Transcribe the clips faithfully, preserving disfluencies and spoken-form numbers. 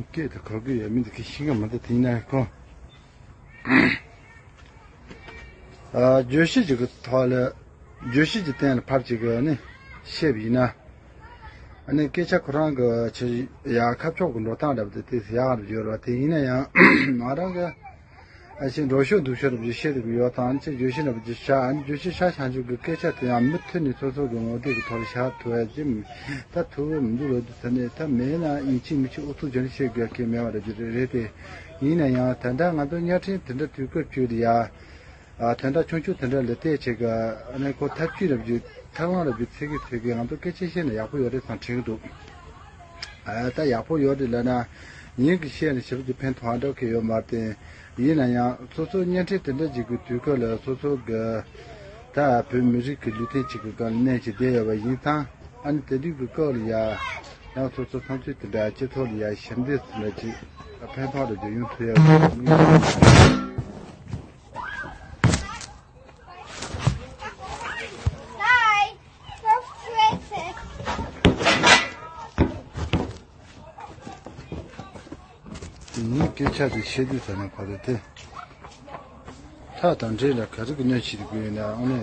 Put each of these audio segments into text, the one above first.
སྐད་དུ་གོ་གི་ཡོད་མིན་དེ་གི་ཤེས་ཀྱི་མི་འདུག་དེ་ཡིན་ན་ཁོ། ཨ། བརྗོད་གཞི་ཅིག་གི་ཐོག་ལ། བརྗོད་གཞི་ཅིག་གཏན་ལ་ཕབ་ཅིག་གི་ནི་བཤད་པ་ཡིན་ན། ཨ་ནི་སྐད་ཆ་ཁོ་རང་གི་ཆ་ཡ་ཁ་ཕྱོགས་ཀྱི་འགྲོ་སྟངས་འདྲ་པོ་དེ་དེ་ཡག་རུ་ཡོད་ར། དེ་ཡིན་ན་ཡང་ང་རང་གི་ཨ་ཤེས་འགྲོ་ཤོག་འདུག་ཤོག་འདྲ་པོ་ཅིག་བཤད་དེ་ཡོད་དང་། ཨ་ནི་ཅིག་བརྗོད་གཞི་འདྲ་པོ་ཅིག་བྱ། ཨ་ནི་བརྗོད་གཞི་བྱ་བྱང་ཆུབ་ཀྱི་སྐད་ཆ་དེ་ཡང་མུ་མཐུད་ནས་སོ་སོ་གི་ངོ་དེབ་ཀྱི་ཐོག་ལ་བཞག་ཐུབ་ཡ་ཅིག་ད་ཐུབ་ཀྱི་མི་འདུག་ལོ་དུས་ཚོད་ནས་ད་མེད་ན་ཡིན་གཅིག་མིན་གཅིག་ཨུ་ཚུགས་ཅན་བཤད་དགོས་ཀྱི་མེད་པ་འདྲ་ཅིག་རེད་དེ། ཡིན་ན་ཡང་ད་ལྟ་ང་ཚོ་གཉའ་ཁྲིམས་དེ་འདྲ་དུས་སྐབས་བཅུ་དེ་ཡ། ཨ། དོན་དག་ཆུང་ཆུང་དེ་འདྲ་ལ་བལྟས་བྱེད་ཀ། ཨ་ནི་ཁོ་ཐབས་ཇུས་རབ་ཅིག་ཐབས་ལམ་རབ་ཅིག་འཚོལ་གི་འཚོལ་གི་ང་ཚོ་སྐད་ཆ་བཤད་ན་ཡག་པོ་ཡོད་རེད་བསམ་དྲན་གི་འདུག་ཨ། ད་ཡག་པོ་ཡོད་རེད་ལབ་ན་ཡིན་གི་བཤད་ན་ཞེ་པོ་ཅིག་ཕན་ཐོགས་འདྲ་གི་ཡོད་མ་རེད་དེ། ཡིན་ན་ཡང་སོ་སོ་གཉའ་ཁྲིམས་དེ་འདྲ་ཅིག་གི་དུས་སྐབས་ལ་སོ་སོ་གི་ད་བོད་མི་རིགས་ཀྱི་ལུས་རྟེན་ཅིག་གི་སྒང་ལ་གནས་ཅིག་བསྡད་ཡོད་པ་ཡིན་ཙང་། ཨ་ནི་དེ་དུས་ཀྱི་སྐབས་ལ་ཡ་ཡང་སོ་སོ་བསམ་ཚུལ་དེ་འདྲ་སྤྱི་ཚོགས་ལ་ཡ་ཞབས་འདེགས་དེ་འདྲ་ཅིག་ཕན་ཐོགས་རེ་ཅིག་ཡོང་ཐུབ་ཡ་ཡིན། དེ་ཉིད་སྐད་ཆ་དེ་བཤད་དུས་ཙམ་ན་ག་རེ་དེ། ཐག་དང་འབྲས་ལ་ག་རེ་གི་གནོད་བྱེད་དགོས་ཡིན་ན་ཨ་ནི།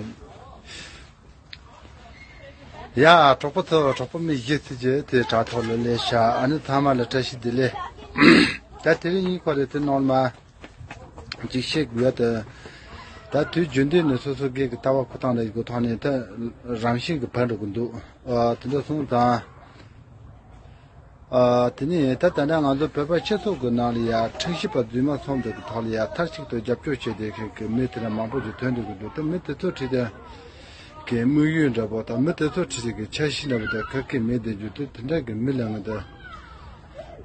ཡ། གྲོགས་པོ་ཚོ། གྲོགས་པོ་མི་བཞི་ཚོ་གྱིས་དེ་དྲ་ཐོག་ལ་སླེབས་ཤག་ཨ་ནི་ཚང་མ་ལ་བཀྲ་ཤིས་བདེ་ལེགས། ད་དེ་རིང་ཡིན་ག་རེ་དེ་ནོར་མ། ཅིག་བཤད་དགོས་ཡ་དེ། ད་དུས་རྒྱུན་ལྡན་ནས་སོ་སོ་སྒེར་གྱི་ལྟ་བ་ཁུ་ཐང་ལ་ཡི་གུ་ཐོག་ནས་ད་རང་བཞིན་གྱི་བར་འགྲོ་གི་འདུག་ཨ། དེ་འདྲ་སོང་ཙང་། ཨ། དེ་ནས་ད་ད་ལྟ་ང་ཚོ་བོད་པ་སྤྱི་ཚོགས་ཀྱི་ནང་ལ་ཡ་ཁྲིམས་ཞིབ་པ་རྫུན་མ་ཚོགས་འདུ་གི་ཐོག་ལ་ཡ་མཐའ་གཅིག་ཏུ་རྒྱབ་སྐྱོར་བྱས་བསྡད་མཁན་གྱི་མི་དེ་འདྲ་མང་པོ་ཞིག་ཐོན་བསྡད་ཀྱི་འདུག་ད་མི་དེ་ཚོ་ཁྲིད་དེ། གི་དམིགས་ཡུལ་འདྲ་པོ་དང་མི་དེ་ཚོ་ཁྲིད་ཀྱི་འཆར་གཞི་འདྲ་པོ་དང་ག་གེ་མེད་དེ་འཇུ་དུས་དེ་འདྲ་གི་མི་ལ་ང་ད།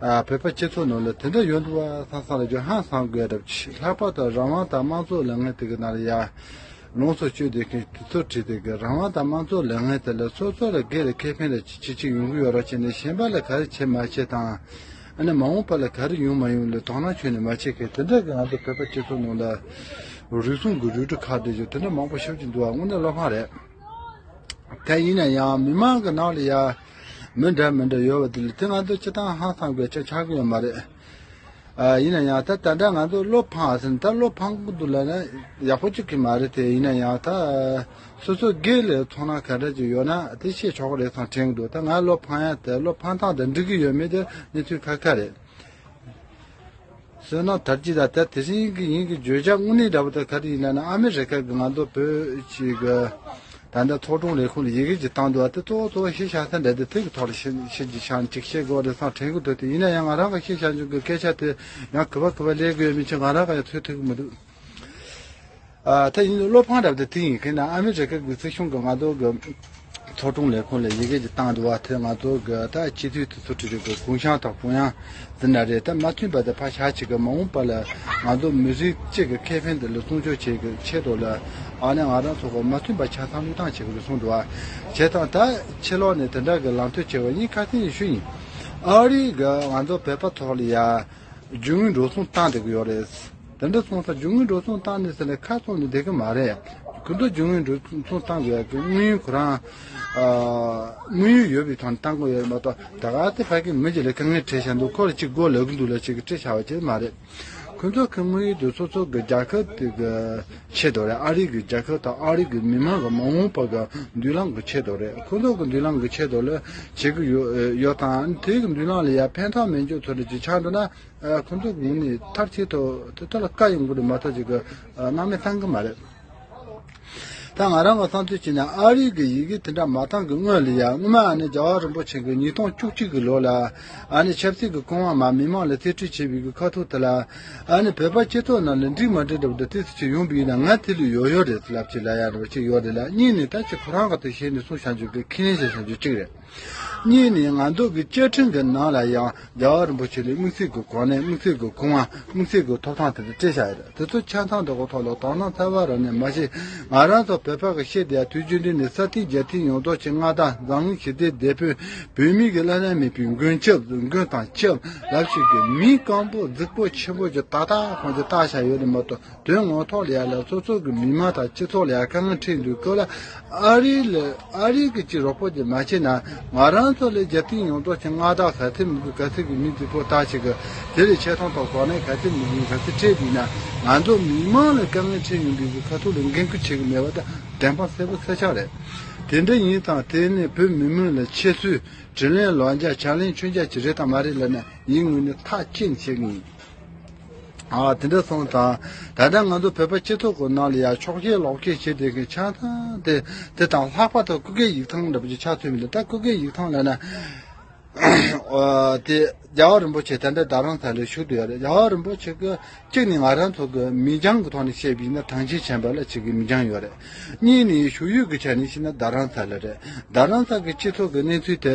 ཨ། བོད་པ་སྤྱི་ཚོགས་ནང་ལ་དེ་འདྲ་ཡོད་འདུག་བ་བསམ་བསམ་ལ་རྒྱུ་ཧང་སང་དགོས་རབས་ཆེ། ལྷག་པར་དུ་རང་དབང་དང་དམངས་གཙོ་ལབ་མཁན་དེ་གི་ནང་ལ་ཡ། ལོངས་སུ་སྤྱོད་བསྡད་མཁན་དེ་ཚོ་ཁྲིད་དེ་གི་རང་དབང་དང་དམངས་གཙོ་ལབ་མཁན་དེ་ལ་སོ་སོ་ལ་སྒེར་ལ་ཁེ་ཕན་ལ་ཅི་ཅི་ཅི་ཡོང་གི་ཡོད་རོགས་བྱས་ནས་གཞན་པ་ལ་ག་རེ་བྱེད་མ་བྱེད་དང་། ཨ་ནི་མ་འོངས་པ་ལ་ག་རེ་ཡོང་མ་ཡོང་ལ་དོ་སྣང་བྱས་ནས་མ་བྱེད་མཁན་དེ་འདྲ་གི་ང་ཚོ་བོད་པ་སྤྱི་ཚོགས་ནང་ལ་རུལ་སུངས་ཀྱི་རུལ་དྲི་ཁག་དེ་ཚོ་དེ་འདྲ་མང་པོ་ཤོར་གྱི་འདུག་བ་དངོས་གནས་བློ་ཕངས་རེད། དེ་ཡིན་ན་ཡང་མི་མང་གི་ནང་ལ་ཡ་མི་འདྲ་མི་འདྲ་ཡོད་པ་དེ་ལ་དེ་ང་ཚོ་སྤྱི་བཏང་ཧང་སང་དགོས་ཆ་ཆགས་ཀྱི་ཡོད་མ་རེད། ཨ། ཡིན་ན་ཡང་ད་ད་ལྟ་ང་ཚོ་བློ་ཕངས་ཟེར་ན་ད་བློ་ཕངས་ཀྱི་འདུག་ལབ་ན་ཡག་པོ་གཅིག་གི་མ་རེད་དེ། ཡིན་ན་ཡང་ད་སོ་སོ་སྒེར་ལ་ཚོར་སྣང་ག་འདྲ་ཅིག་ཡོད་ན་དེ་བཤད་ཆོག་གི་རེད་བསམ་དྲན་གྱི་འདུག་ད་ང་བློ་ཕངས་ཡ་དེ་བློ་ཕངས་སྟངས་དང་འགྲིག་གི་ཡོད་མེད་དེ་གནས་ཚུལ་ཁ་ཁ་རེད། བསོད་ནམས་དར་རྒྱས་དང་ད་དེ་རིང་གི་ཡིན་གྱི་བརྗོད་བྱ་དངོས་གནས་འདྲ་པོ་དེ་ག་རེ་ཡིན་ལབ་ན་ཨ་མི་རི་ཀ་གི་ང་ཚོ་བོད་ཅིག་གི་ད་ལྟ་ཚོགས་དྲུང་ལས་ཁུངས་ལ་ཡི་གེ་ཅིག་བཏང་འདུག་ཨ། དེ་གཙོ་བོ་གཙོ་བོ་ཤེས་བྱ་ས་འདྲ་དེ་དེ་གི་ཐོག་ལ་ཤེས་ཤེས་ཀྱི་ཤང་ཅིག་བཤད་དགོས་རེད་བསམ་དྲན་གྱི་འདུག་དེ་ཡིན་ན་ཡང་ང་རང་གི་ཤེས་བྱ་འཇུག་གི་སྐད་ཆ་དེ་ཡང་གུས་པ་གུས་པ་ལས་དགོས་མི་ཆེ་ང་རང་ག་ཡང་ཚོད་ཐིག་གི་མི་འདུག་ཨ། ད་ཡིན་བློ་ཕངས་འདྲ་པོ་དེ་དེ་ཡིན་མཁན་ན་ཨ་མི་རི་ཀ་གི་སྲིད་གཞུང་གི་ང་ཚོ་གི་ཚོགས་དྲུང་ལས་ཁུངས་ལ་ཡི་གེ་ཅིག་བཏང་འདུག་བ། དེ་ང་ཚོ་གི་ད་སྤྱི་འཐུས་དེ་ཚོ་ཁྲིད་རེས་གི་གུང་སེང་དང་གུང་ཡང་ཟིན་ན་རེད། ད་མ་མཐུན་པ་དེ་ཕར་བཞག་ཅིག་གི་མ་འོངས་པ་ལ་ང་ཚོ་མི་རིགས་གཅིག་གི་ཁེ་ཕན་དེ་ལ་སྲུང་སྐྱོབ་བྱེད་གི་ཆེད་དུ་ལ་ཨ་ནི་ང་རང་ཚོ་གི་མ་མཐུན་པ་ཆ་ཚང་བློས་བཏང་བྱེད་གི་རེད་གསུངས་འདུག་བ། བྱས་ཙང་ད་ཕྱི་ལོགས་ནས་དེ་འདྲ་གི་ལམ་སྟོན་བྱེད་པ་ཡིན་ཁ་སང་ཡིན་ཞུ་ཡིན། ཨ་རི་གི་ང་ཚོ་བོད་པ་ཚོ་ལ་ཡ། རྒྱུ་དངོས་འགྲོ་སོང་བཏང་བསྡད་ཀྱི་ཡོད་རེད། དེ་འདྲ་སོང་ཙང་རྒྱུ་དངོས་འགྲོ་སོང་བཏང་ནས་ཟེར་ནས་ཁ་བཙུམ་ནས་བསྡད་ཀྱི་མ་རེད། ཁོ་ཚོ་རྒྱུ་དངོས་འགྲོ་སོང་བཏང་དགོས་ཡ་གི་དངོས་ཡོད་ཁོ་རང་ཨ་དངོས་ཡོད་ཡོད་པའི་ཐོག་ནས་བཏང་དགོས་ཡོད་མ་གཏོགས་ད་ག་དེ་ཕ་གི་མི་གཅིག་ལ་དཀའ་ངལ་འཕྲད་བཞག་འདུག་ཁོ་ལ་གཅིག་མགོ་ལབ་ཀྱི་འདུག་ལབ་ཅིག་གི་སྤྲད་བཞག་པ་ཅིག་མ་རེད། ཁོ་ཚོ་གི་དངོས་ཡོད་དུ་སོ་སོ་གི་རྒྱལ་ཁབ་དེ་གི་ཆེད་དུ་རེད། ཨ་རི་གི་རྒྱལ་ཁབ་དང་ཨ་རི་གི་མི་མང་གི་མ་འོངས་པ་གི་མདུན་ལམ་གི་ཆེད་དུ་རེད། ཁོ་ཚོ་གི་མདུན་ལམ་གི་ཆེད་དུ་ལ་བྱེད་ཀྱི་ཡོད་ཡོད་དང་དེ་གི་མདུན་ལམ་ལ་ཡ་ཕན་ཐོགས་མེད་རྒྱུ་ཚོ་འདྲ་ཅིག་ཆགས་འདུག་ན། ཨ། ཁོ་ཚོ་གི་ངོས་ནས་མཐར་ཆེད་དུ་དེ་ལྟར་ལ་བཀའ་ཡོང་གི་རེད་མ་གཏོགས་ཅིག་གི་ཨ་སྣང་མེད་བཏང་གི་མ་རེད། ད་ང་རང་གི་བསམ་ཚུལ་བྱས་ན་ཨ་རི་གི་ཡི་གེ་དེ་འདྲ་མ་བཏང་གི་སྔོན་ལ་ཡ་སྔོན་མ་ཨ་ནི་རྒྱལ་བ་རིན་པོ་ཆེ་གི་ཉིས་སྟོང་བཅུ་གཅིག་གི་ལོ་ལ་ཨ་ནི་ཆབ་སྲིད་ཀྱི་སྐུ་དབང་མར་མི་མང་ལ་རྩིས་སྤྲོད་བྱས་པའི་གི་ཁ་ཐུག་དེ་ལ་ཨ་ནི་བོད་པ་སྤྱི་ཚོགས་ནང་ལ་འགྲིག་མ་འགྲིག་འདྲ་པོ་འདི་ཏོག་ཙམ་ཅིག་ཡོང་བ་ཡིན་ན་ང་དེ་ལས་ཡོད་ཡོད་རེད་ལབ་ཅིག་ལབ་ཡ་འདྲ་པོ་ཅིག་ཡོད་རེད་ལ། གཉིས་ནས་ད་ཅིག་ཁོ་རང་གི་དེ་བཤད་ནས་གསུངས་བཞག་རྒྱུ་གི་ཁས་ལེན་བྱས་བཞག་རྒྱུ་གཅིག་རེད། གཉིས་ནས་ང་ཚོ་གི་བཅའ་ཁྲིམས་ཀྱི་ནང་ལ་ཡང་རྒྱལ་བ་རིན་པོ་ཆེ་ལ་དམིགས་བསལ་གྱི་གོ་གནས། དམིགས་བསལ་གྱི་ཁོ་དབང་། དམིགས་བསལ་གྱི་ཐོབ་ཐང་དེ་འདྲ་སྤྲད་བཞག་ཡོད་རེད། དེ་ཚོ་ཆ་ཚང་དེ་གོ་ཐོག་ལ་དོ་སྣང་གསར་པ་རག་ནས་མ་གཞི་ང་རང་ཚོ་བོད་པ་གི་བཤད་བསྡད་ཡ་དུས་རྒྱུན་དུ་ནས་ས་སྟེང་རྒྱ་སྟེང་ཡོངས་རྫོགས་ཀྱི་མངའ་བདག་འཛམ་གླིང་ཞི་བདེའི་དེད་དཔོན། བོད་མི་གི་བླ་ན་མེད་པའི་མགོན་སྐྱབས། མགོན་དང་སྐྱབས་ལབ་ཞིག་གི་མི་སྐམ་པོ་རྫིག་པོ་ཆེན་པོ་ཅིག་ཏག་ཏག་ཁོང་ཚོས་བཏགས་བཞག་ཡོད་རེད་མ་གཏོགས། དོན་ངོ་ཐོག་ལ་ཡ་ལ་སོ་སོ་གི་མི་མང་དང་སྤྱི་ཚོགས་ལ་ཡ་དཀའ་ངལ་འཕྲད་འདུག་སྐབས་ལ་ཨ་རི་ལ་ཨ་རི་གི་ཅིག་རོགས་པ་ཅིག་མ་བྱས་ན་ང་རང་ ང་ཚོ་ལས་རྒྱབ་རྟེན་ཡོངས་རྫོགས་ཀྱི་མངའ་བདག་ག་ཚད་མི་དགོས། ག་ཚད་ཀྱི་མི་རྫིག་པོ་བཏགས་ཤིག་གི་དེ་ལས་ཆེ་མཐོང་དང་གོ་གནས་ག་ཚད་མི་དགོས་ག་ཚད་སྤྲད་པས་ན། ང་ཚོ་མི་མང་ལ་དཀའ་ངལ་འཕྲད་ཡོང་དུས་ཀྱི་ཁ་ཐུག་ལ་འགན་ཁུར་བྱེད་ཀྱི་མེད་པ་དང་བདེན་དཔང་གསལ་པོ་གསལ་ཆགས་རེད། དེ་འདྲ་ཡིན་ཙང་དེ་ནི་བོད་མི་མང་ལ་ཁྱད་གསོད། དྲིན་ལན་ལོག་འཇལ། ཕྱག་ལེན་ཆོས་འཇལ་གྱི་རེད་དང་མ་རེད་ལབ་ན། ཡིན་ངོས་ནས་ཐག་བཅད་ནས་བཤད་གི་ཡིན། ཨ། དེ་འདྲ་སོང་ཙང་ད་ལྟ་ང་ཚོ་བོད་པ་སྤྱི་ཚོགས་ཀྱི་ནང་ལ་ཡང་ཕྱོགས་ཞེན་ལོག་ཞེན་བྱེད་བསྡད་མཁན་ཆ་ཚང་དེ། དེ་དང་ལྷག་པར་དུ་སྐུ་སྒེར་ཡིག་ཐང་འདྲ་པོ་ཅིག་ཆགས་ཚུལ་མི་འདུག་ད་སྐུ་སྒེར་ཡིག་ཐང་ལབ་ན། ཨ། དེ་རྒྱལ་བ་རིན་པོ་ཆེ་ད་ལྟ་རྡ་རམ་ས་ལར་བཞུགས་བསྡད་ཡོད་རེད། རྒྱལ་བ་རིན་པོ་ཆེ་གི་གཅིག་ནི་ང་རང་ཚོ་གི་མིང་བྱང་གི་ཐོག་ནས་བཤད་པ་ཡིན་ན་དྲིན་ཆེན་བྱམས་པ་ལབ་ཅིག་གི་མིང་བྱང་ཡོད་རེད། གཉིས་ནི་བཞུགས་ཡུལ་གྱི་ཆ་ནས་བཤད་ན་རྡ་རམ་ས་ལ་རེད། རྡ་རམ་ས་གི་སྤྱི་ཚོགས་ཀྱི་གནས་ཚུལ་དེ་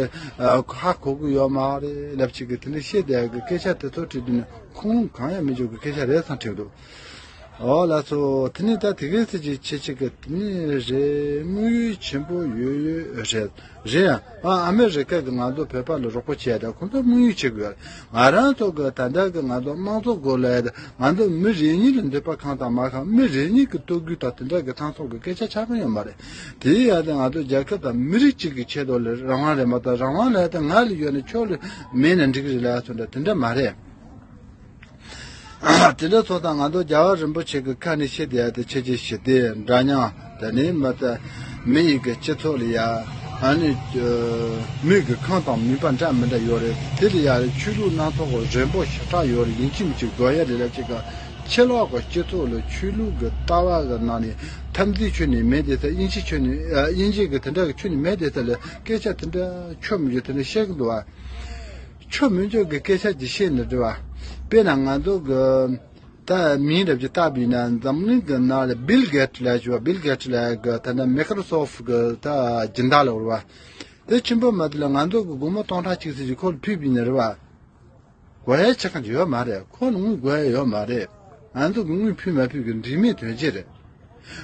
ཧ་གོ་གི་ཡོད་མ་རེད་ལབ་ཅིག་གི་དེ་འདྲ་བཤད་བསྡད་ཡག་གི་སྐད་ཆ་དེ་ཚོ་དྲིས་དུས་ནི་ཁུངས་ལུང་གང་ཡང་མི་འཇོག་གི་སྐད་ཆ་རེད་བསམ་དྲན་འདུག་ཨོ་ལགས་སོ། དེ་ནས་ད་དེ་གའི་ཚེ་ཅིག་ཆེ་ཆེ་གི་དེ་ནས་རེད། དམིགས་ཡུལ་ཆེན་པོ་ཡོད་ཡོད་རེད། རེད་ཡ། ཨ། ཨ་མི་རི་ཀ་གི་ང་ཚོ་བོད་པ་ལ་རོགས་པ་བྱས་ད་ཁོང་ཚོ་དམིགས་ཡུལ་བྱེད་དགོས། ང་རང་ཚོ་གི་ད་ལྟ་གི་ང་ཚོ་དམངས་གཙོ་དགོས་ལ་ང་ཚོ་མི་རེ་གཉིས་ལ་འདོད་པ་ཁེངས་དང་མ་ཁེངས། མི་རེ་གཉིས་ཀྱི་ལྟོ་གོས་དང་དེ་འདྲ་གི་ཐང་ཚོགས་ཀྱི་སྐད་ཆ་ཆགས་ཀྱི་ཡོད་མ་རེད། དེ་ཡ་ད་ང་ཚོ་རྒྱལ་ཁབ་དང་མི་རིགས་གཅིག་གི་ཆེད་དུ་ལ་རང་དབང་རེད་མ་གཏོགས། རང་དབང་ལ་ད་ང་ལ་ཡོད་ན་ཁྱོད་ལ་མེད་ན་འགྲིག་གི་རེད་ལབ་སོང་འདྲ་དེ་འདྲ་མ་རེད། དེ་འདྲ་ཚོ་དང་ང་ཚོ་རྒྱལ་བ་རིན་པོ་ཆེ་གི་ཁ་ནས་བཤད་བསྡད་ཡ་དེ་ཆེ་ཆེ་ཞི་བདེ་འདྲ་མཉམ་དེ་ནས་མི་ད་མི་ཡི་གི་སྤྱི་ཚོགས་ལ་ཡ། ཨ་ནི་མི་གི་ཁམས་དང་མུན་པ་འདྲ་མི་འདྲ་ཡོད་རེད། དེ་ལ་ཡ་ཆོས་ལུགས་སྣ་ཚོགས་རིམ་པ་ཞེ་དྲག་ཡོད་རེད། ཡིན་གཅིག་མིན་གཅིག་དགོས་ཡ་རེད་ལབ་ཅིག་ག་ཕྱི་ལོགས་གི་སྤྱི་ཚོགས་ལ་ཆོས་ལུགས་གི་ལྟ་བ་གི་ནང་ནས་ཐམས་ཅད་ཆོས་ནི་མེད་དེ་ས། དབྱིན་ཇི་ཆོས་ནི་ཨ། དབྱིན་ཇི་གི་དེ་འདྲ་གི་ཆོས་ནི་མེད་དེ་ས་ལ་སྐད་ཆ་དེ་འདྲ་ཆོས་མི་འཇོག་དེ་འདྲ་བཤད་གི་འདུག་བ། ཆོས་མི་འཇོག་གི་སྐད་ཆ་ཅིག་བཤད་ནི་རེད་བ། དཔེར་ན་ང་ཚོ་གི་ད་མིང་རབ་ཀྱི་བཏགས་པ་ཡིན་ན་འཛམ་གླིང་གི་ནང་ལ་བིལ་གེ་ཊི་ལབ་ཞུ་བ། བིལ་གེ་ཊི་ལབ་གི་ད་ནི་མའི་ཀྲོ་སོབ་གི་ད་སྦྱིན་བདག་ལ་བར་བ། དེ་ཆེན་པོ་མ་དེ་ལ་ང་ཚོ་གི་སྒོར་མོ་སྟོང་ཕྲག་གཅིག་ཙམ་ཞིག་ཁོ་ལ་ཕུལ་བ་ཡིན་ན་རེད་བ། དགོས་ཡ་ཆ་གང་ཅི་ཡོད་མ་རེད། ཁོ་ལ་དངུལ་དགོས་ཡ་ཡོད་མ་རེད། ང་ཚོ་གི་དངུལ་ཕུལ་མ་ཕུལ་གི་འབྲེལ་མེད་དོན་ཅི་རེད།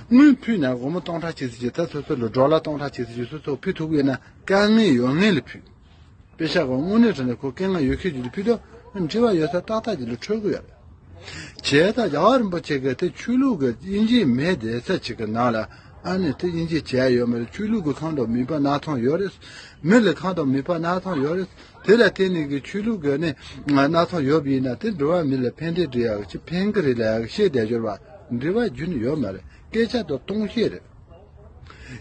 དངུལ་ཕུལ་ན་སྒོར་མོ་སྟོང་ཕྲག་གཅིག་ཙམ་ཅིག་ད་སོ་སོ་ལ་ཌོ་ལར་སྟོང་ཕྲག་གཅིག་ཙམ་ཅིག་སོ་སོ་ཕུལ་ཐུབ་ཀྱི་ཡོད་ན་དཀའ་ངལ་ཡོད་མཁན་ལ་ཕུལ། དཔེ་བཞག་གོ་དངོས་གནས་དྲང་གནས་ཁོ་དཀའ་ངལ་ཡོད་མཁན་ཅིག་ལ་ཕུལ་དུས་འབྲེལ་བ་ཡོད་ས་ཏག་ཏག་ཅིག་ལ་འཕྲོད་ཀྱི་ཡོད་རེད། བྱས་ཙང་རྒྱལ་བ་རིན་པོ་ཆེ་གིས་དེ་ཆོས་ལུགས་ཀྱི་དབྱེ་འབྱེད་མེད་བསྡད་ས་ཅིག་གི་ནང་ལ་ཨ་ནི་དེ་དབྱེ་འབྱེད་བྱས་ཡོད་མ་རེད། ཆོས་ལུགས་ཀྱི་ཁམས་དང་མུན་པ་སྣ་ཚོགས་ཡོད་རེད། མི་ལ་ཁམས་དང་མུན་པ་སྣ་ཚོགས་ཡོད་རེད། དེ་ལ་བརྟེན་ནས་ཀྱི་ཆོས་ལུགས་ཀྱི་ནི་སྣ་ཚོགས་ཡོད་པ་ཡིན་ན་དེ་འགྲོ་བ་མི་ལ་ཕན་བདེ་འདྲ་ཡག་ཅིག་ཕན་གི་རེད་ལབ་ཡག་བཤད་བསྡད་ཡོད་རེད་བ། འབྲེལ་བ་རྒྱུན་ནས་ཡོད་མ་རེད། སྐད་ཆ་དང་སྟོང་བཤད་རེད།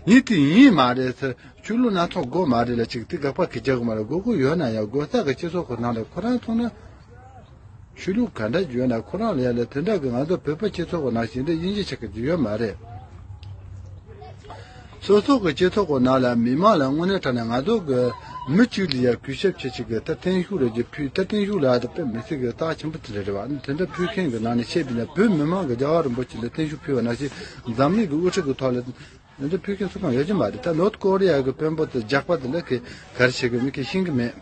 ཡིན་དེ་ཡིན་མ་རེད་ཟེར། ཆོས་ལུགས་སྣ་ཚོགས་དགོས་མ་རེད་ལབ་ཅིག་དེ་དགག་པ་གི་རྒྱག་གི་མ་རེད། དགོས་དགོས་ཡོད་ན་ཡང་དགོས་ས་གི་སྤྱི་ཚོགས་ཁོ་ནང་ལ་ཁོ་རང་མཐོང་ན། ཆོས་ལུགས་ག་འདྲ་ཡོད་ན་ཁོ་རང་ལ་ཡ་ལ་དེ་འདྲ་གི་ང་ཚོ་བོད་པ་སྤྱི་ཚོགས་ཁོ་ནང་བཞིན་དེ་དབྱེ་འབྱེད་ཆགས་གི་ཡོད་མ་རེད། སོ་སོ་གི་སྤྱི་ཚོགས་ཁོ་ནང་ལ་མི་མང་ལ་དངོས་གནས་དྲང་གནས་ང་ཚོ་གི་མི་གཅིག་ལ་ཡ་གུས་ཞབས་བྱེད་ཅིག་གི་ད་བརྟན་བཞུགས་རེ་ཅིག་ཕུལ། ད་བརྟན་བཞུགས་ལ་ད་དཔེ་མི་སྲིད་གི་རྩ་ཆེན་པོ་དེ་འདྲ་རེད་བ། དེ་འདྲ་ཕུལ་མཁན་གི་ནང་ནས་བཤད་པ་ཡིན་ན་བོད་མི་མང་གི་རྒྱལ་བ་རིན་པོ་ཆེ་ལ་བརྟན་བཞུགས་ཕུལ་བ་ནང་བཞིན་འཛམ་གླིང་གི་དབུ་ཁྲིད་གི་ཐོག་ལ། འདི་འདྲ་ཕུལ་མཁན་སུ་གང་ཡོད་ཀྱི་མ་རེད། ད་ནོར་ཐ་ཀོ་རི་ཡ་གི་དཔོན་པོ་དེ་རྒྱག་པ་དེ་ལ་གི་ག་རེ་བྱེད་གི་མིན་གི་ཤེས་གི་མེད།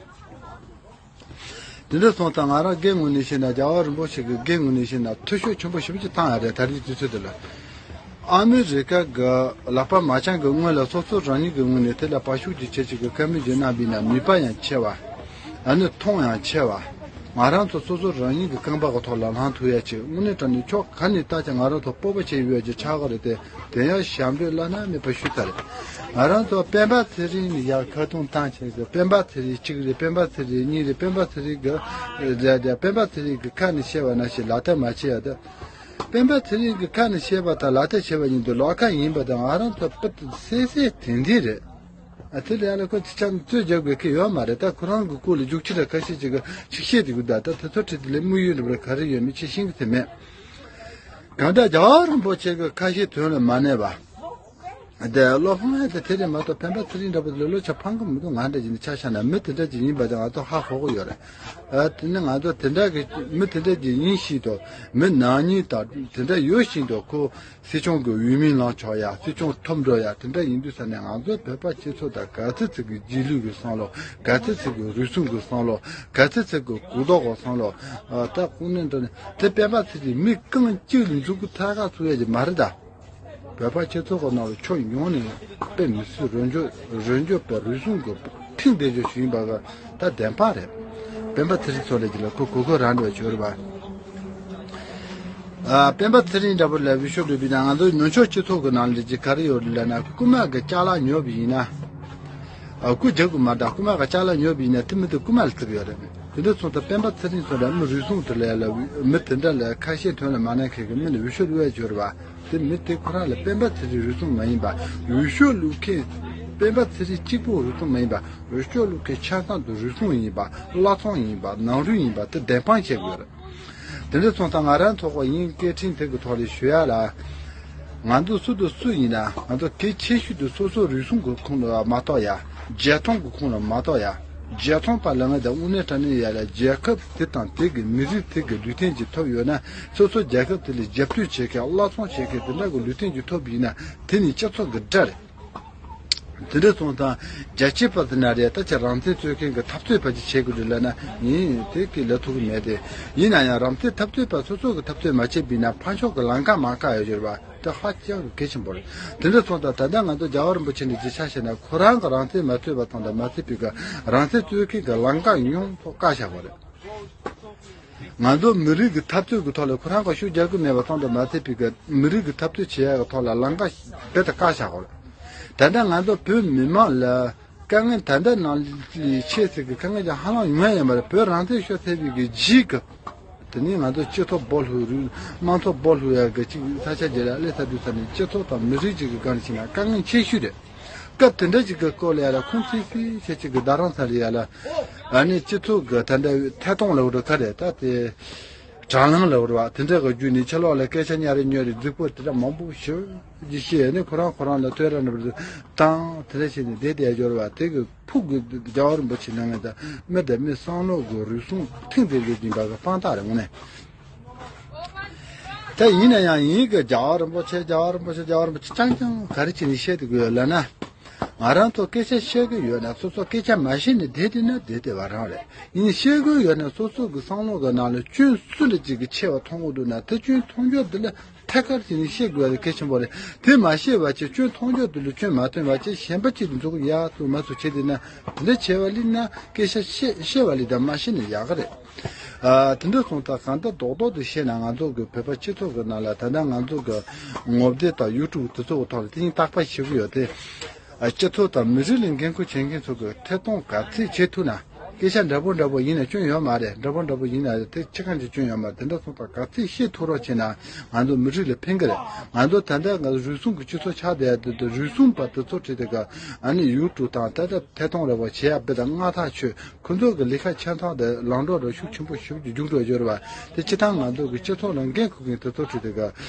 དེ་འདྲ་སོང་ཙང་ང་རང་སྒེར་ངོས་ནས་བཤད་ན་རྒྱལ་བ་རིན་པོ་ཆེ་གི་སྒེར་ངོས་ནས་བཤད་ན་འཐུས་ཤོར་ཆེན་པོ་ཞེ་པོ་ཅིག་བཏང་ཡ་རེད། ད་རེས་དུས་ཚོད་འདི་ལ་ཨ་མི་རི་ཀ་གི་ལག་པ་མ་འཆང་གི་སྔོན་ལ་སོ་སོ་རང་ཉིད་ཀྱི་ངོས་ནས་དེ་ལ་བར་ཞུགས་ཀྱི་བྱེད་ཅིག་གི་བཀའ་མོལ་ཅིག་གནང་བ་ཡིན་ན་ནུས་པ་ཡང་ཆེ་བ། ཨ་ནི་མཐོང་ཡང་ཆེ་བ། ང་རང་ཚོ་སོ་སོ་རང་ཉིད་ཀྱི་རྐང་པ་གི་ཐོག་ལ་ལངས་ཐུབ་ཡ་ཅིག་དངོས་གནས་དྲང་གནས་ཕྱོགས་ག་ནས་བལྟས་ཀྱང་ང་རང་ཚོ་སྤོབས་པ་བྱེད་ཡོད་ཀྱི་ཆགས་ཀྱི་རེད་དེ། དེ་ཡང་ཞབས་འདྲེན་བླ་ན་མེད་པ་ཞུ་ས་རེད། ང་རང་ཚོ་སྤེན་པ་ཚེ་རིང་ནས་ཡར་ཁ་རྡུང་བཏང་བྱས་ཏེ་སྤེན་པ་ཚེ་རིང་གཅིག་རེད། སྤེན་པ་ཚེ་རིང་གཉིས་རེད། སྤེན་པ་ཚེ་རིང་གི་ལ་ལ་སྤེན་པ་ཚེ་རིང་གི་ཁ་ནས་བཤད་པ་ནང་བཞིན་ལག་བསྟར་མ་བྱས་ཡ་དེ། སྤེན་པ་ཚེ་རིང་གི་ཁ་ནས་བཤད་པ་དང་ལག་བསྟར་བྱས་པ་གཉིས་དེ་ལོགས་ཀ་ཡིན་པ་དང་ང་རང་ཚོ་སྤུ་གསལ་གསལ་དེང་དེང་རེད། ཨ་དེ་ལ་ཡང་ལ་ཁོ་ཅི་ཆང་རྩོད་རྒྱག་དགོས་ཁེ་ཡོད་མ་རེད། ད་ཁོ་རང་གི་སྐོར་ལ་རྒྱུག་ཁྱི་ར་ཁ་ཤས་ཅིག་གིས་ཅིག་བཤད་དེ་གི་ད་ད་དེ་ཚོ་ཁྲིད་དེ་ལས་དམིགས་ཡུལ་འགྲུབ་ར་ག་རེ་ཡོད་མེད་ཅིག་ཤེས་གི་དེ་མེད། གང་ལྟར་རྒྱལ་བ་རིན་པོ་ཆེ་གི་ཁ་བཤད་དོན་ལ་མ་གནས་པ། དེ་བློ་ཕམ་ཡ་དེ་དེ་རེད་མ་གཏོགས་སྤེན་པ་ཚེ་རིང་འདྲ་པོ་དེ་ལ་བློ་ཆ་ཕམ་གི་མི་འདུག་ང་འདྲ་ཅིག་ནི་ཆ་བཞག་ན་མི་དེ་འདྲ་ཅིག་ཡིན་པ་དེ་ང་ཚོ་ཧ་གོ་གི་ཡོད་རེད། ཨ་དེ་ནི་ང་ཚོ་དེ་འདྲ་གི་མི་དེ་འདྲ་ཅིག་ཡིན་བཞིན་དུ་མི་ནག་ཉེས་དང་དེ་འདྲ་ཡོད་བཞིན་དུ་ཁོ། སྲིད་སྐྱོང་གི་འོས་མིར་ལངས་ཆོག་ཡ། སྲིད་སྐྱོང་ཐོབ་འགྲོ་ཡ། དེ་འདྲ་ཡིན་དུས་ས་ནས་ང་ཚོ་བོད་པ་སྤྱི་ཚོགས་དང་ག་ཚོད་ཅིག་གི་རྗེས་ལུས་ཀྱི་བསམ་བློ། ག་ཚོད་ཅིག་གི་རུལ་སུངས་ཀྱི་བསམ་བློ། ག་ཚོད་ཅིག་གི་གུ་དོག་གི་བསམ་བློ། ཨ་ད་དངོས་གནས་དྲང་གནས་དེ་སྤེན་པ་ཚེ་རིང་མི་རྐང་གཅིག་ལ་མཛུབ་གུ་ཐད་ཀར་བཙུགས་ཡ་ཅིག་མ་རེད་ད། བོད་པ་སྤྱི་ཚོགས་ཀྱི་ནང་ལ་ཕྱོགས་ཡོངས་ནས་དཔེ་མི་སྲིད་རོལ་འཇོག་རོལ་འཇོག་པའི་རུལ་སུངས་ཀྱི་ཐེངས་འདས་ཆོག་ཞུ་ཡིན་པ་ག་ད་བདེན་དཔང་རེད། སྤེན་པ་ཚེ་རིང་ཚོ་ལས་ཀྱི་ལ་ཁོ་གོ་གོ་རང་འདྲ་བ་བྱོས་རེད་པ། ཨ་སྤེན་པ་ཚེ་རིང་འདྲ་པོ་ལ་བི་ཤོ་འགྲོ་བི་ན་ང་ཚོ་ནུབ་ཕྱོགས་སྤྱི་ཚོགས་ཀྱི་ནང་ལས་ཀྱི་ག་རེ་ཡོད་རེད་ལབ་ན་རྐུན་མ་གི་ཅ་ལག་ཉོ་བི་ཡིན་ན། ཨ་སྐུ་རྒྱག་གི་མ་འདྲ། རྐུ་མ་ག་ཅག་ལ་ཉོ་བ་ཡིན་ན་དེ་མི་དེ་རྐུ་མ་ལ་བརྩི་གི་ཡོད་རེད། དེ་འདྲ་སོང་ཙང་སྤེན་པ་ཚེ་རིང་སོང་ར་མི་རུལ་སུངས་དེ་ལ་ཡ་ལ་མི་དེ་འདྲ་ལ་ཁ་ཤས་དོན་ལ་མ་གནང་མཁན་གྱི་མི་ལ་འོས་ཤོག་བླུགས་ཡ་འབྱོར་བ། དེ་མི་དེ་ཁོ་རང་ལ་སྤེན་པ་ཚེ་རིང་རུལ་སུངས་མ་ཡིན་པ། འོས་ཤོག་བླུགས་མཁན་སྤེན་པ་ཚེ་རིང་གཅིག་པོ་རུལ་སུངས་མ་ཡིན་པ། འོས་ཤོག་བླུགས་མཁན་ཆ་ཚང་དུ་རུལ་སུངས་ཡིན་པ། བླ་བཙོང་ཡིན་པ། ནང་རུལ་ཡིན་པ་དེ་བདེན་དཔང་བྱེད་དགོས་རེད། དེ་འདྲ་སོང་ཙང་ང་རང་ཐོག་གི་ཡིན་སྐད་འཕྲིན་དེ་གི་ཐོག་ལ་ཞུ་ཡ་ལ། ང་ཚོ་སུ་དང་སུ་ཡིན་ན་ང་ཚོ་གལ་ཆེ་ཤོས་དེ་སོ་སོ་རུལ་སུངས་ཀྱི་ཁོངས་ལ་མ་གཏོགས་ཡ། རྒྱལ་མཐོང་གི་ཁོངས་ལ་མ་གཏོགས་ཡ། རྒྱལ་མཐོང་པ་ལ་ང་དང་དངོས་གནས་དྲང་གནས་ཡ་ལ་རྒྱལ་ཁབ་དེ་དང་དེ་གི་མི་རིགས་དེ་གི་ལུས་རྟེན་ཅིག་ཐོབ་ཡོད་ན་སོ་སོ་རྒྱལ་ཁབ་དེ་ལ་རྒྱབ་སྐྱོར་བྱེད་མཁན་བླ་བཙོང་བྱེད་མཁན་དེ་འདྲ་གི་ལུས་རྟེན་ཅིག་ཐོབ་ཡིན་ན་དེ་ནི་སྤྱི་ཚོགས་ཀྱི་དགྲ་རེད། དེ་འདྲ་སོང་ཙང་རྒྱ་ཆེ་བ་དེ་ན་རེད། ད་ཆ་རང་བཙན་རྩོད་མཁན་གྱི་འཐབ་རྩོད་ཕལ་ཆེར་བྱེད་དགོས་རེད་ལབ་ན་ཡིན་དེ་གི་ལབ་ཐུབ་ཀྱི་མེད་དེ། ཡིན་ན་ཡང་རང་བཙན་འཐབ་རྩོད་པ་སོ་སོ་གི་འཐབ་རྩོད་མ་བྱས་པ་ཡིན་ན་ཕར་ཕྱོགས་ཀྱི་ལམ་ཁ་མ་བཀག་ཡོད་ཀྱི་རེད་བ། དེ་ཧ་ཅང་གི་གལ་ཆེན་པོ་རེད། དེ་འདྲ་སོང་ཙང་ད་ལྟ་ང་ཚོ་རྒྱལ་བ་རིན་པོ་ཆེ་འདི་ཅི་ཆ་བཞག་ན་ཁོ་རང་གི་རང་བཙན་མ་རྩོད་པ་ཙམ་དུ་མ་ཟད་པའི་གི་རང་བཙན་རྩོད་མཁན་གྱི་ལམ་ཁ་ཡོངས་རྫོགས་བཀག་བཞག་པ་རེད། ང་ཚོ་མི་རིགས་ཀྱི་འཐབ་རྩོད་ཀྱི་ཐོག་ལ་ཁོ་རང་གི་ཤུགས་རྒྱག་གི་མེད་པ་ཙམ་དུ་མ་ཟད་པའི་གི་མི་རིགས་ཀྱི་འཐབ་རྩོད་བྱེད་ཡག་གི་ཐོག་ལ་ལམ་ཁ་རྦད་དེ་བཀག་བཞག་གོ། ད་ལྟ་ང་ཚོ་བོད་མི་མང་ལ་དཀའ་ངལ་ད་ལྟ་ནང་ལས་ཆེ་ཟེར་གི་དཀའ་ངལ་ཅིག་ཧ་ལམ་ཡོང་ཡ་ཡོད་མ་རེད། བོད་རང་བཙན་ཤོར་ཚར་བའི་གི་རྗེས་ཀྱི་དེ་ནས་ང་ཚོ་སྤྱི་ཚོགས་སྦོ་ལྷུག་རིགས་དམངས་ཚོགས་སྦོ་ལྷུག་ཡ་གི་ཅིག་ས་ཆ་བརྗེ་ར་སླེབས་ཚར་དུས་ས་ནས་སྤྱི་ཚོགས་དང་མི་རིགས་ཅིག་གི་སྒང་ནས་བྱས་ན་དཀའ་ངལ་ཆེ་ཤོས་རེད། སྐབས་དེ་འདྲ་ཅིག་གི་སྐོར་ལ་ཡ་ལ་ཁུངས་ཚིག་ཚིག་བྱས་ཅིག་གི་རྡ་རམ་ས་ལ་ཡ་ལ་ཨ་ནི་སྤྱི་ཚོགས་གི་ད་ལྟ་ཐད་གཏོང་ལ་འུར་ཁ་རེད་ད་དེ་དྲ་ལམ་ལ་འུར་བ་དེ་འདྲ་གི་བརྒྱུད་ནས་ཕྱི་ལོགས་ལ་སྐད་ཆ་ཉར་རེ་ཉོ་རེ་རྫིག་པོ་དེ་འདྲ་མང་པོ་ཞིག་ཅིག་བཤད་ནས་ཁོ་རང་ཁོ་རང་ལ་ཐོས་ར་འདྲ་བར་དང་དེ་འདྲ་བྱས་ནས་བསྡད་བསྡད་འབྱོར་བ་དེ་གི་ཕུགས་གི་རྒྱལ་བ་རིན་པོ་ཆེ་གནང་ངེས་ད་མི་དང་མི་བསམ་བློ་གི་རུལ་སུངས་ཐེངས་དེ་འདྲ་ཡིན་པ་གི་དཔང་རྟགས་རེད་དངོས་གནས། ད་ཡིན་ན་ཡང་ཡིན་གི་རྒྱལ་བ་རིན་པོ་ཆེ་རྒྱལ་བ་རིན་པོ་ཆེ་རྒྱལ་བ་རིན་པོ་ཆེ་རྐྱང་རྐྱང་ག་རེ་བྱས་ནས་བཤད་དགོས་ལབ་ན། ང་རང་ཚོ་སྐད་ཆ་བཤད་གི་ཡོད་ན་སོ་སོ་སྐད་ཆ་མ་བཤད་ནས་བསྡད་བསྡད་ན་བསྡད་བསྡད་པ་རང་རེད། ཡིན་བཤད་གི་ཡོད་ན་སོ་སོ་གི་བསམ་བློ་གི་ནང་ལ་སྐྱོན་སུ་ལ་ཅིག་གི་ཆེ་བ་མཐོང་གི་འདུག་ན་དེ་སྐྱོན་མཐོང་རྒྱུ་འདི་ལ་ཐད་ཀར་བྱས་ནས་བཤད་དགོས་པ་གལ་ཆེན་པོ་རེད། དེ་མ་བཤད་པ་ཅིག་སྐྱོན་མཐོང་རྒྱུ་འདི་ལ་སྐྱོན་མ་ཐོན་པ་ཅིག་གཞན་པ་ཅིག་འཛུགས་ཡག་ཏུ་མ་སུ་བྱས་བསྡད་ན་དེ་འདྲ་བྱས་པ་ལས་ན་སྐད་ཆ་བཤད་བཤད་པ་ལས་ད་མ་བཤད་ན་ཡག་གི་རེད། ཨ་དེ་འདྲ་སོང་ཙང་གང་ལྟར་རྡོག་རྡོག་ཏུ་བཤད་ན་ང་ཚོ་གི་བོད་པ་སྤྱི་ཚོགས་ཀྱི་ནང་ལ་ད་ལྟ་ང་ཚོ་གི་ངོ་དེབ་དང་ཡུ་ཊུབ་དེ་ཚོ་གི་ཐོག་ལ་དེ་ཡིན་རྟག་པར་ཞུ་གི་ཡོད་དེ། ཨ་སྤྱི་ཚོགས་དང་མི་རིགས་ལ་འགན་ཁུར་བྱེད་མཁན་ཚོ་གི་ཐད་གཏོང་ག་ཚད་བྱེད་ཐུབ་ན་སྐད་ཆ་འདྲ་པོ་འདྲ་པོ་ཡིན་ན་སྐྱོན་ཡོད་མ་རེད། འདྲ་པོ་འདྲ་པོ་ཡིན་ན་དེ་ཅི་གང་ཅི་སྐྱོན་ཡོད་མ་རེད། དེ་འདྲ་སོང་ཙང་ག་ཚད་བཤད་ཐུབ་རོགས་བྱས་ན་ང་ཚོ་མི་རིགས་ལ་ཕན་གི་རེད། ང་ཚོ་ད་ལྟ་ང་ཚོ་རུལ་སུངས་ཀྱི་སྤྱི་ཚོགས་ཆགས་བསྡད་ཡ་དེ་དེ་རུལ་སུངས་པ་དེ་ཚོ་ཁྲིད་དེ་ག་ཨ་ནི་ཡུ་ཊུབ་དང་ད་ལྟ་ཐད་གཏོང་འདྲ་པོ་བྱེད་ཡ་དཔེ་དང་སྔ་ཐག་ཆོད། ཁོ་ཚོ་གི་ལས་ཀ་ཆ་ཚང་དེ་ལམ་འགྲོ་རུ་ཤུགས་ཆེན་པོ་ཞེ་པོ་ཅིག་རྒྱུགས་འགྲོ་ཡོད་རེད་བ། དེ་སྤྱིར་བཏང་ང་ཚོ་གི་སྤྱི་ཚོགས་ལ་འགན་འཁུར་མཁན་དེ་ཚོ་ཁྲིད་དེ་ག་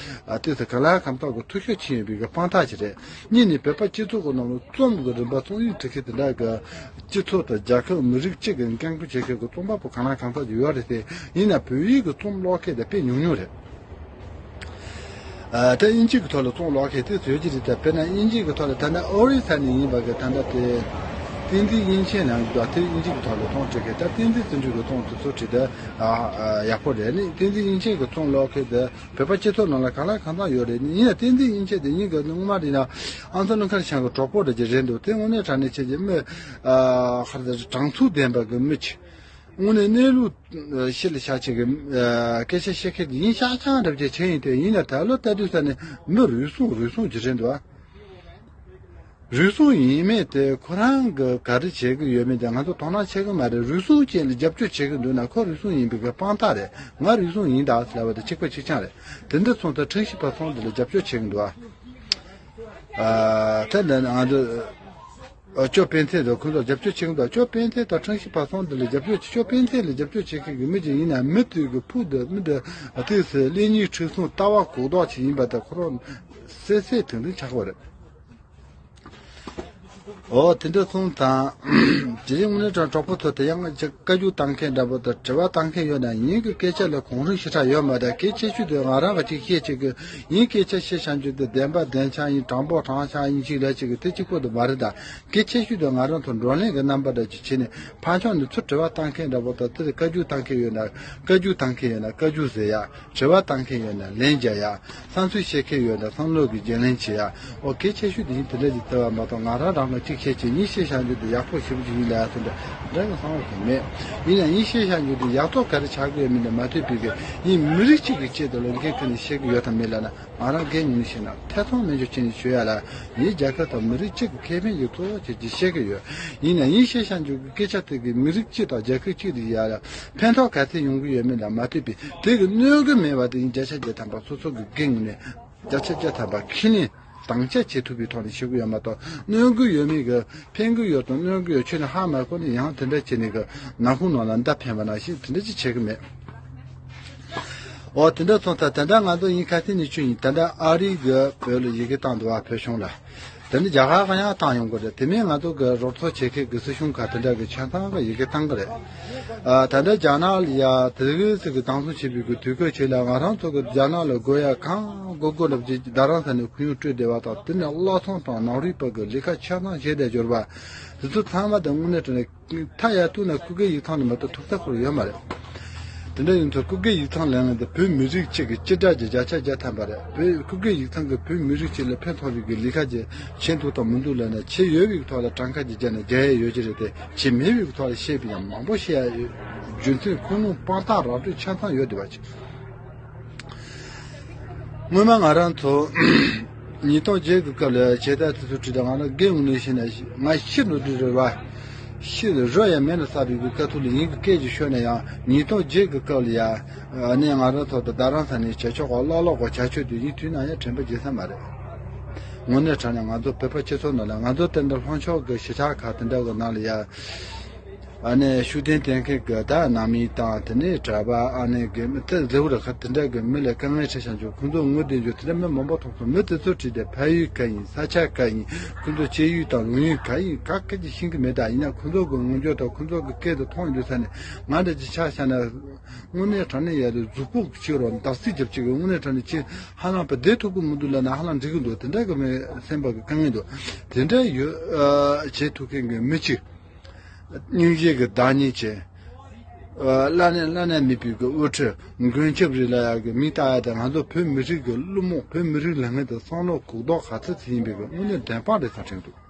ཨ་ཏོག་ཙམ་གང་ལ་གང་འཚམ་གི་འཐུས་ཤོར་ཕྱིན་ཡོད་པའི་གི་དཔང་རྟགས་ཅིག་རེད། གཉིས་ནི་བོད་པ་སྤྱི་ཚོགས་ཀྱི་ནང་ལ་རྩོམ་གི་རིམ་པ་རྩོམ་ཡིག་འབྲི་མཁན་དེ་འདྲ་གི་སྤྱི་ཚོགས་དང་རྒྱལ་ཁབ་མི་རིགས་གཅིག་གི་འགན་འཁུར་བྱེད་མཁན་གི་རྩོམ་པ་པོ་གང་ལ་གང་འཚམ་ཅིག་ཡོད་རེད་དེ། ཡིན་ན་བོད་ཡིག་གི་རྩོམ་ཀློག་མཁན་དེ་དཔེ་ཉུང་ཉུང་རེད། ཨ་ད་དབྱིན་ཇི་གི་ཐོག་ལ་རྩོམ་ཀློག་མཁན་དེ་བཟོས་ཀྱི་རེད། ད་དཔེར་ན་དབྱིན་ཇི་གི་ཐོག་ལ་ད་ལྟ་ཨོ་རི་ས་ནས་ཡིན་པ་གི་ད་ལྟ་དེ་བསྟན་འཛིན་དབྱིག་མཆོག་ལབ་འདུག་དེ་དབྱིན་ཇི་གི་ཐོག་ལ་རྩོམ་འབྲི་མཁན། ད་བསྟན་འཛིན་བརྩོན་འགྲུས་ཀྱི་རྩོམ་དེ་ཚོ་བྲིས་ཏེ་ཨ་ཡག་པོ་རེད། ནི་བསྟན་འཛིན་དབྱིག་མཆོག་གི་རྩོམ་ཀློག་མཁན་དེ་བོད་པ་སྤྱི་ཚོགས་ནང་ལ་གང་ལ་གང་འཚམ་ཡོད་རེད། ནི་ཡིན་ན་བསྟན་འཛིན་དབྱིག་མཆོག་དེ་ཡིན་གི་སྔོན་མ་རེད་ན་ཨ་མཚོ་ལྷུན་དཀར་ཤང་གི་གྲོགས་པོ་འདྲ་ཅིག་རེད་འདུག་དེ་དངོས་གནས་དྲང་གནས་བྱས་ཀྱི་མི་ཨ་ཧར་དྲང་ཚུགས་ལྡན་པ་གི་མི་ཅིག་དངོས་གནས་གནས་ལུགས་ཤེས་ལ་ཤ་ཆེ་གི་སྐད་ཆ་བཤད་མཁན་ཡིན་ཤག་ཆག་འདྲ་བྱས་བྱས་ཡིན་ཏེ། ཡིན་ན་ད་ལོ་ལྟ་དུས་ས་ནས་མི་རུལ་སུངས་རུལ་སུངས་ཅིག་རེད་འདུག་རུལ་སུངས་ཡིན་མེད་དེ་ཁོ་རང་གི་ག་རེ་བྱེད་ཀྱི་ཡོད་མེད་དེ་ང་ཚོ་དོ་སྣང་བྱེད་ཀྱི་མ་རེད། རུལ་སུངས་ཅན་ལ་རྒྱབ་སྐྱོར་བྱེད་ཀྱི་འདུག་ན་ཁོ་རུལ་སུངས་ཡིན་པའི་གི་དཔང་རྟགས་རེད། ང་རུལ་སུངས་ཡིན་ད་ཟེར་བ་དེ་གཅིག་པ་གཅིག་རྐྱང་རེད། དེ་འདྲ་སོང་ཙང་ཁྲིམས་ཞིབ་པ་ཚོ་འདི་ལ་རྒྱབ་སྐྱོར་བྱེད་ཀྱི་འདུག་ཨ། ཨ་ད་འདི་ང་ཚོ། ཨ་ཅོ་སྤེན་ཚེ་དང་ཁོང་ཚོར་རྒྱབ་སྐྱོར་བྱེད་ཀྱི་འདུག་ཅོ་སྤེན་ཚེ་དང་ཁྲིམས་ཞིབ་པ་ཚོ་འདི་ལ་རྒྱབ་སྐྱོར་བྱེད། ཅོ་སྤེན་ཚེ་ལ་རྒྱབ་སྐྱོར་བྱེད་མཁན་གྱི་མི་ཅིག་ཡིན་ན་མི་དེ་གི་ཕུགས་དེ་མི་དེ་ཨ་ཏོག་ཙམ་གླེན་ཉེས་ཁྲིམས་སྲུང་ལྟ་བ་གོག་ལྡོག་ཅིག་ཡིན་པ་དང་ཁོ་རང་གསལ་གསལ་ཐིང་ཐིང་ཆགས་པ་རེད། ཨོ་དེ་འདྲ་སོང་ཙང་དེ་རིང་དངོས་གནས་དྲང་གྲོགས་པོ་ཚོ་དེ་ཡང་ཅིག་བཀའ་བཀྱོན་བཏང་མཁན་འདྲ་པོ་དང་དྲི་བ་བཏང་མཁན་ཡོད་ན་ཡིན་གྱི་སྐད་ཆ་ལ་གོང་རིམ་ཞེ་དྲག་ཡོད་མ་རེད། གལ་ཆེ་ཤོས་དེ་ང་རང་ག་ཅིག་བཤད་ཅིག་གི་ཡིན་སྐད་ཆ་བཤད་བྱང་རྒྱུ་དེ་བདེན་པ་བདེན་ཆ་ཡིན་དྲང་པོ་དྲང་བཞག་ཡིན་ཅིག་ལ་ཅིག་གི་དེ་གཅིག་པོ་དེ་མ་རེད་ད། གལ་ཆེ་ཤོས་དེ་ང་རང་ཚོ་བགྲོ་གླེང་གི་རྣམ་པ་འདྲ་ཅིག་བྱས་ནས་ཕར་ཕྱོགས་ནས་ཚུར་དྲི་བ་བཏང་མཁན་འདྲ་པོ་དང་དེར་བཀའ་བཀྱོན་བཏང་མཁན་ཡོད་ན་བཀའ་བཀྱོན་བཏང་མཁན་ཡོད་ན་བཀའ་བཀྱོན་ཟེར་ཡ། དྲི་བ་བཏང་མཁན་ཡོད་ན་ལན་རྒྱག་ཡ། བསམ་ཚུལ་བཤད་མཁན་ཡོད་ན་བསམ་བློ་གི་བརྗེ་ལེན་བྱེད་ཡ། ཨོ་གལ་ཆེ་ཤོས་དེ་ཡིན་དེ་འདྲ་ཅིག་བལྟ་བ་མ་གཏོགས་ང་རང་རང་ལ་ཅིག་ བྱས་ཀྱི་ཡིན་ཞེས་བྱ་རྒྱུ་དེ་ཡག་པོ་ཞེ་པོ་ཅིག་ཡིན་ལ་ཡ་ཚོ་འདྲ་འདྲ་གི་བསམ་བློ་ཞིག་མེད། ཡིན་ཡང་ཡིན་ཞེས་བྱ་རྒྱུ་དེ་ཡག་ཐོག་ག་རེ་ཆགས་ཀྱི་ཡོད་མིན་ལ་མ་ལྟོས་པའི་གི་ཡིན་མི་རིགས་གཅིག་གི་ཆེད་དུ་ལ་འགན་ཁུར་ནས་བཤད་གི་ཡོད་དམ་མེད་ལ་ན། ང་རང་སྒེར་ངོས་ནས་བཤད་ན་ཐེ་ཚོམ་མེད་རྒྱུ་ཅན་ཞུ་ཡ་ལ། ངས་རྒྱལ་ཁབ་དང་མི་རིགས་གཅིག་གི་ཁེ་ཕན་ཡོད་གཙོ་བོ་བྱེད་ཀྱི་བཤད་ཀྱི་ཡོད། ཡིན་ན་ཡིན་ཤེས་བྱ་འཇུག་གི་སྐད་ཆ་དེ་གིས་མི་རིགས་གཅིག་དང་རྒྱལ་ཁབ་གཅིག་ལ་ཡ་ལ་ཕན་ཐོགས་ག་ཚད་ཡོང་གི་ཡོད་མེད་ལ་མ་ལྟོས་པའི་དེ་གི་གནོད་གི་མེད་པ་དེ་ཡིན་བརྒྱ་ཆ་བརྒྱ་ཐམ་པ་སོ་སོ་གི་སྒེར་ངོས་ནས་བརྒྱ་ཆ་བརྒྱ་ཐམ་པ་ཁས་ལེན་དང་བཅས་བྱེད་ཐུབ་པའི་ཐོག་ནས་བྱེད་དགོས་ཡོད་མ་གཏོགས། གནོད་གི་ཡོད་མེད་གི་ཕན་གི་ཡོད་དང་གནོད་གི་ཡོད་ཆོས་ནི་ཧ་མ་གོ་ནས་ཡང་དེ་འདྲ་བྱས་ནས་གི་ནག་ཁུང་ནང་ལ་མདའ་འཕེན་པ་ནང་བཞིན་དེ་འདྲ་ཅིག་བྱེད་གི་མེད། འོ་དེ་འདྲ་སོང་ཙང་དེ་འདྲ་ང་ཚོ་ཡིན་ཁ་སེང་ནས་ཆུ་ཡིན། དེ་འདྲ་ཨ་རི་གི་བོད་ལ་ཡི་གེ་བཏང་འདུག་བ། བོད་གཞུང་ལ། དེ་འདྲ་རྒྱ་གར་ག་ཡང་བཏང་ཡོང་གི་རེད། དེ་མིན་ང་ཚོ་གི་རོགས་ཚོགས་བྱེད་མཁན་གི་སྲིད་གཞུང་ཁག་དེ་འདྲ་གི་ཆ་ཚང་གི་ཡི་གེ་བཏང་གི་རེད། ཨ། ད་ལྟ་རྒྱ་ནག་ལ་ཡ་དེ་གི་ཚིག་གི་དང་སྲུང་བྱེད་པའི་གི་དུས་སྐབས་ཆེ་ལ་ང་རང་ཚོ་གི་རྒྱ་ནག་ལ་དགོས་ཡ་གང་དགོས་དགོས་ལབ་ཀྱི་རྡ་རམ་ས་ནས་ཁོར་ཡུག་སྤྲོད་བསྡད་པ་དང་། དེ་ནས་བླ་ཚོང་དང་ནང་རུལ་པ་གི་ལས་ཀ་ཆ་ཚང་བྱས་བསྡད་འབྱོར་བ་དེ་ཚོ་ཚང་མ་དང་དངོས་གནས་དྲང་གནས་མཐའ་ཡར་གཏུགས་ན་སྐུ་སྒེར་ཡིག་ཚང་ལ་མ་གཏོགས་ཐུག་ས་ཁོ་རང་ཡོད་མ་རེད། དེ་འདྲ་ཡིན་ཚོ་སྐུ་སྒེར་ཡིག་ཚང་ལེན་ལེན་དེ་བོད་མི་རིགས་གཅིག་གི་སྤྱི་སྒྲ་གི་བརྒྱ་ཆ་བརྒྱ་ཐམ་པ་རེད། བོད་སྐུ་སྒེར་ཡིག་ཚང་གི་བོད་མི་རིགས་གཅིག་ལ་ཕན་ཐོགས་པའི་གི་ལས་ཀ་ཅིག་བྱེད་འདུག་དང་མི་འདུག་ལབ་ན། བྱེད་ཡོད་པའི་ཐོག་ལ་གྲངས་ཀ་ཅིག་བརྒྱབ་ན་རྒྱག་ཡས་ཡོད་ཀྱི་རེད་དེ། བྱེད་མེད་པའི་ཐོག་ལ་བཤད་པ་ཡང་མང་པོ་བཤད་ཡ་ཡོད། རྒྱུ་མཚན་ཁུངས་ལུང་དཔང་རྟགས་ར་སྤྲོད་ཆ་ཚང་ཡོད་བསྡད་པ་ཅིག་སྔོན་མ་ང་རང་ཚོ་ཉིས་སྟོང་བརྒྱད་ཀྱི་སྐབས་ལ་བྱེད་ཐབས་དེ་ཚོ་བྲིས་དང་། ང་རང་སྒེར་ངོས་ནས་བཤད་ན་ང་ཤི་འགྲོ་དུས་རེད་བ། ཤི་རོ་ཡ་མེད་ན་ས་བའི་གི་དཀའ་ཐུག་ལ་ཡིན་གི་སྐད་ཅིག་ཤོད་ན་ཡང་། ཉིས་སྟོང་བརྒྱད་ཀྱི་སྐབས་ལ་ཡ་ཨ་ནི་ང་རང་ཚོ་དང་རྡ་རམ་ས་ནས་བྱེད་ཆོག་ག་ཀློག་ཀློག་གི་བྱ་སྤྱོད་དེ་ཡིན་དུས་ན་ཡང་དྲན་པ་བརྗེད་ས་མ་རེད། དངོས་གནས་དྲང་གནས་ང་ཚོ་བོད་པ་སྤྱི་ཚོགས་ནང་ལ་ང་ཚོ་དེ་འདྲ་ལྷོ་ཕྱོགས་ཀྱི་གཞིས་ཆགས་ཁག་དེ་འདྲ་གི་ནང་ལ་ཡ། ཨ་ནི་ཤུགས་ལྡན་བསྟེན་མཁན་གྱི་ད་ནང་མི་དང་དེ་ནས་གྲྭ་པ་ཨ་ནི་གི་མི་དེ་ཟེར་བ་ར་ཁ་དེ་འདྲ་གི་མི་ལ་དཀའ་ངལ་འཕྲད་བཞག་འཇུག་ཁོང་ཚོ་ངོ་བསྟན་འཇུག་དེ་འདྲ་མི་མང་པོ་མཐོང་སོང་། མི་དེ་ཚོ་བྲིས་ཏེ་ཕ་ཡུལ་ག་ཡིན། ས་ཆ་ག་ཡིན། ཁོང་ཚོ་སྐྱེས་ཡུལ་དང་ལུང་ཡུལ་ག་ཡིན་ག་སྐད་ཅིག་ཤེས་ཀྱི་མེད། ད་ཡིན་ན་ཁོང་ཚོ་གི་ངོ་འཇོག་དང་ཁོང་ཚོ་གི་སྐད་དུ་མཐོང་ཡོང་དུས་ས་ནས་ང་འདྲ་ཅིག་ཆ་བཞག་ན་དངོས་གནས་དྲང་གནས་ཡ་དུ་གཟུགས་པོ་གཅིག་རོ་འདར་སིག་རྒྱབ་ཅིག་གི་དངོས་གནས་དྲང་གནས་ཅིག་ཧ་ལམ་པ་བསྡད་ཐུབ་ཀྱི་མི་འདུག་ལབ་ན་ཧ་ལམ་འགྲིག་གི་འདུག་དེ་འདྲ་གི་མི་སེམས་པ་གི་དཀའ་ངལ་འདུག་དེ་འདྲ་ཡོད་ཨ་བྱེད་ཐུབ་མཁན་གི་མི་གཅིག་སྙིང་རྗེ་གི་བདག་ཉིད་ཅན། ཨ་བླ་ན་བླ་ན་མེད་པའི་གི་དབུ་ཁྲིད་མགོན་སྐྱབས་རེད་ལབ་ཡག་གི་མིང་བཏགས་ཡ་དེ་ང་ཚོ་བོད་མི་རིགས་གི་བླུན་རྨོངས། བོད་མི་རིགས་ལ་ངན་དང་བསམ་བློ་གོག་ལྡོག་ག་ཚོད་ཚོད་ཡིན་པའི་གི་དངོས་གནས་བདེན་དཔང་རེད་བསམ་དྲན་འདུག